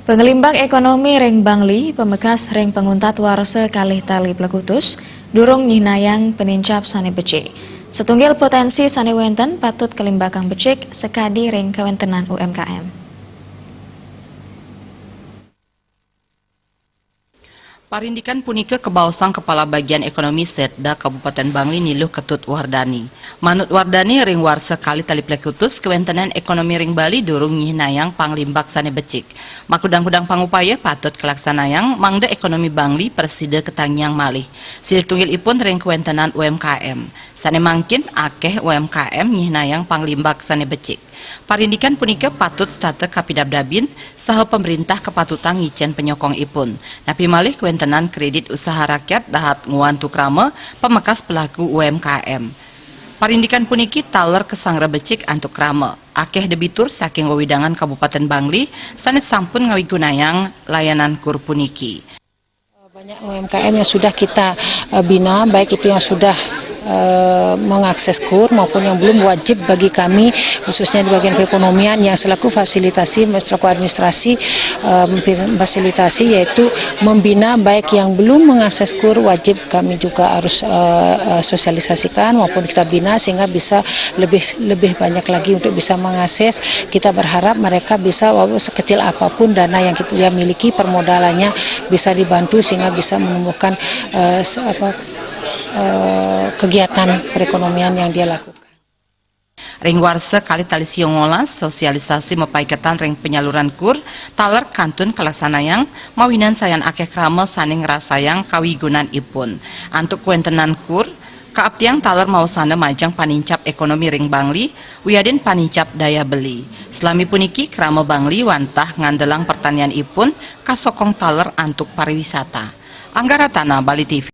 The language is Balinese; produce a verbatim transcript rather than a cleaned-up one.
Pangelimbak ekonomi ring Bangli, pamekas ring panguntat warsa kalih tali plekutus, durung nyihnayang panincap sane becik. Satunggil potensi sane wenten patut kalimbakang becik sakadi ring kawentenan U M K M. Parindikan punika kabaosang Kepala Bagian Ekonomi Setda Kabupaten Bangli Ni Luh Ketut Wardani. Manut Wardani, ring warsa kalih tali plekutus, kawentenan ekonomi ring Bali durung nyihnayang panglimbak sane becik. Makudang-kudang pangupaya patut kalaksanayang mangda ekonomi Bangli prasida katangiang malih. Silih tunggil ipun ring kawentenan U M K M. Sane mangkin akeh U M K M nyihnayang panglimbak sane becik. Parindikan punika patut setata kapidabdabin saha pamrintah kapatutang ngicen panyokong ipun. Napi malih kawentenan kredit usaha rakyat dahat ngwantu krama pamekas pelaku U M K M. Parindikan puniki taler kasanggra becik antuk krama. Akeh debitur saking wewidangan Kabupaten Bangli sane sampun ngawigunayang layanan kur puniki. Banyak U M K M yang sudah kita eh, bina, baik itu yang sudah eh, mengakses kur maupun yang belum, wajib bagi kami, khususnya di bagian perekonomian, yang selaku fasilitasi, selaku administrasi, eh, fasilitasi, yaitu membina, baik yang belum mengakses kur, wajib kami juga harus eh, eh, sosialisasikan maupun kita bina sehingga bisa lebih lebih banyak lagi untuk bisa mengakses. Kita berharap mereka bisa, walau sekecil apapun dana yang kita, dia miliki, permodalannya bisa dibantu sehingga bisa menumbuhkan eh, se- apa, eh, kegiatan perekonomian yang dia lakukan. Ring warsa kalih tali siu ngolas, sosialisasi mapaiketan ring panyaluran kur taler kantun kalaksanayang, mawinan sayan akeh krama sane ngrasayang kawigunan ipun. Antuk kawentenan kur, kaaptiang taler maosana majeng panincap ekonomi ring Bangli, wiadin panincap daya beli. Salami puniki, krama Bangli wantah ngandelang pertanian ipun kasokong taler antuk pariwisata. Angga Ratana, Bali T V.